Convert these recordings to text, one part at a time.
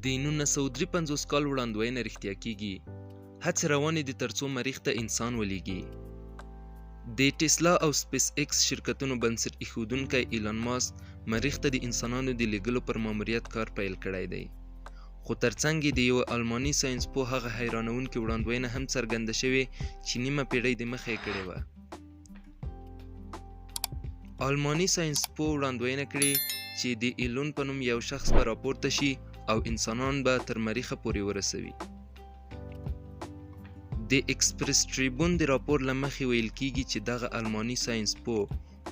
د 1953 کال وړاندوینه رښتیا کیږي. هڅې روانې دي ترڅو مریخ ته انسان ولیږي. د ټیسلا او سپیس ایکس شرکتونو بنسټ ایښودونکی ایلان ماسک مریخ ته د انسانانو د لیږلو پر ماموریت کار پیل کړی دی. خو ترڅنګ یې د یوه آلماني ساینس پوه هغه حیرانوونکې وړاندوینه هم څرګنده شوې چې نیمه پیړۍ د مخه یې کړې وه. آلماني ساینس پوه وړاندوینه کړې چې د ایلون په نوم یو شخص به راپورته شي او انسانان به تر مریخه پورې ورسوي. د اکسپرس ټریبون د راپور له مخې ویل کیږي چې دغه آلماني ساینس پوه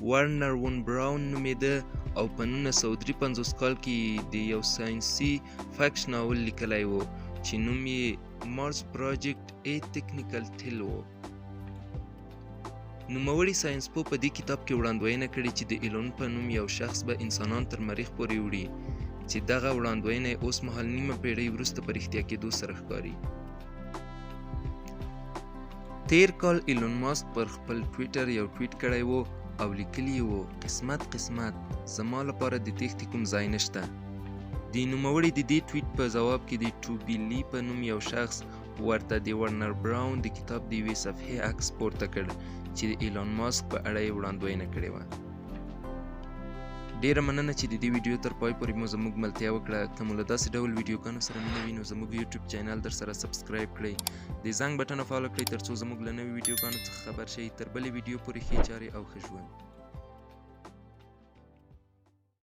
ورنر وون براون نومېده او په 1953 کال کې د یو ساینسي فکش ناول لیکلی و چې نوم یې مارس پروجیکټ ای تکنیکل ټیل و. نوموړي ساینس پوه په دې کتاب کې وړاندوینه کړې چې د ایلون په نوم یو شخص به انسانان تر مریخ پورې وړي، چې دغه وړاندوینه یې اوس مهال نیمه پیړۍ وروسته په رښتیا کېدو سره ښکاري. تیر کال ایلون ماسک پر خپل ټویټر یو ټویټ کړی و او لیکلي یې وو: قسمت قسمت، زما لپاره د تېښتې کوم ځای نشته. د نوموړي د دې ټویټ په ځواب کې د ټوبي لي په نوم یو شخص ورته د ورنر براون د کتاب د یوې صفحې عکس پورته کړ چې د ایلان ماسک په اړه یې وړاندوینه کړې وه. ډیره مننه چې د دې ویډیو تر پای پورې مو زموږ ملتیا وکړه. که مو له داسې ډول ویډیوګانو سره مینه وي نو زموږ یوټیوب چینل در سره سبسکرایب کړئ، د زنګ بټن فعال کړئ ترڅو زموږ له نوي ویډیوګانو څخه خبر شئ. تر بلې ویډیو پورې ښې چارې او ښه ژوند.